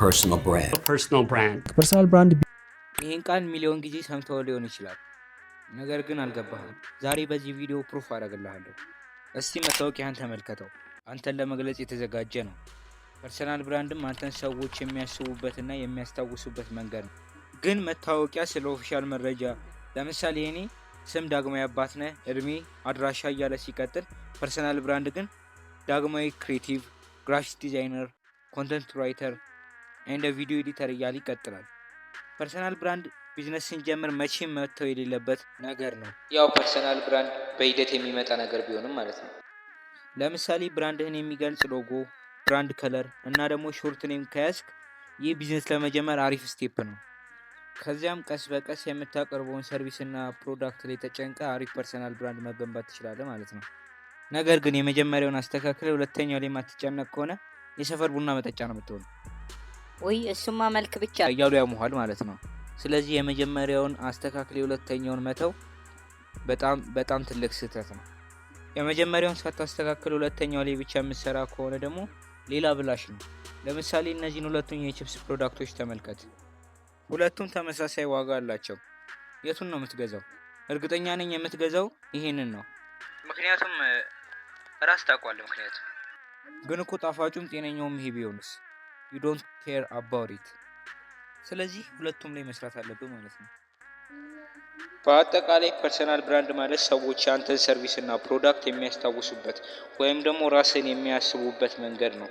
Personal brand. Personal brand. Personal brand. ይህን ቃል ሚሊዮን ጊዜ ሰምተው ሊሆን ይችላል፣ ነገር ግን አልገባህም። ዛሬ በዚህ ቪዲዮ proof አደርግልሃለሁ። እስቲ መታወቂያህን ተመልከተው። አንተን ለመግለጽ የተዘጋጀ ነው። Personal brand ም አንተን ሰዎች የሚያስቡበትና የሚያስታውሱበት መንገድ ነው። ግን መታወቂያ ስለ official መረጃ፣ ለምሳሌ የኔ ስም ዳግማዊ አባትነህ፣ እድሜ፣ አድራሻ እያለ ሲቀጥል፣ personal brand ግን ዳግማዊ creative፣ graphics designer፣ content writer and video editor እያለ ይቀጥላል። Personal brand ቢዝነስ ስንጀምር መቼም መተው የሌለበት ነገር ነው። ያው personal brand በሂደት የሚመጣ ነገር ቢሆንም ማለት ነው። ለምሳሌ brand ህን የሚገልጽ logo፣ brand color እና ደግሞ short name ከያዝክ ይህ ቢዝነስ ለመጀመር አሪፍ step ነው። ከዚያም ቀስ በቀስ የምታቀርበውን service እና product ላይ ተጨንቀህ አሪፍ personal brand መገንባት ትችላለህ ማለት ነው። ነገር ግን የመጀመሪያውን አስተካክለህ ሁለተኛው ላይ የማትጨነቅ ከሆነ የሰፈር ቡና መጠጫ ነው የምትሆነው። ውይ፣ እሱማ መልክ ብቻ እያሉ ያሙሃል ማለት ነው። ስለዚህ የመጀመሪያውን አስተካክለህ የሁለተኛውን መተው በጣም በጣም ትልቅ ስህተት ነው። የመጀመሪያውን ሳታስተካክል ሁለተኛው ላይ ብቻ የምትሰራ ከሆነ ደግሞ ሌላ ብላሽ ነው። ለምሳሌ እነዚህን ሁለቱን የ chips product ኦች ተመልከት። ሁለቱም ተመሳሳይ ዋጋ አላቸው። የቱን ነው የምትገዛው? እርግጠኛ ነኝ የምትገዛው ይሄንን ነው። ምክንያቱም ራስ ታውቋለህ። ምክንያቱም ግን እኮ ጣፋጩም ጤነኛውም ይሄ ቢሆንስ? You don't care about it። ስለዚህ ሁለቱም ላይ መስራት አለብህ ማለት ነው። በአጠቃላይ personal brand ማለት ሰዎች የአንተን service እና product የሚያስታውሱበት ወይም ደግሞ ራስን የሚያስቡበት መንገድ ነው።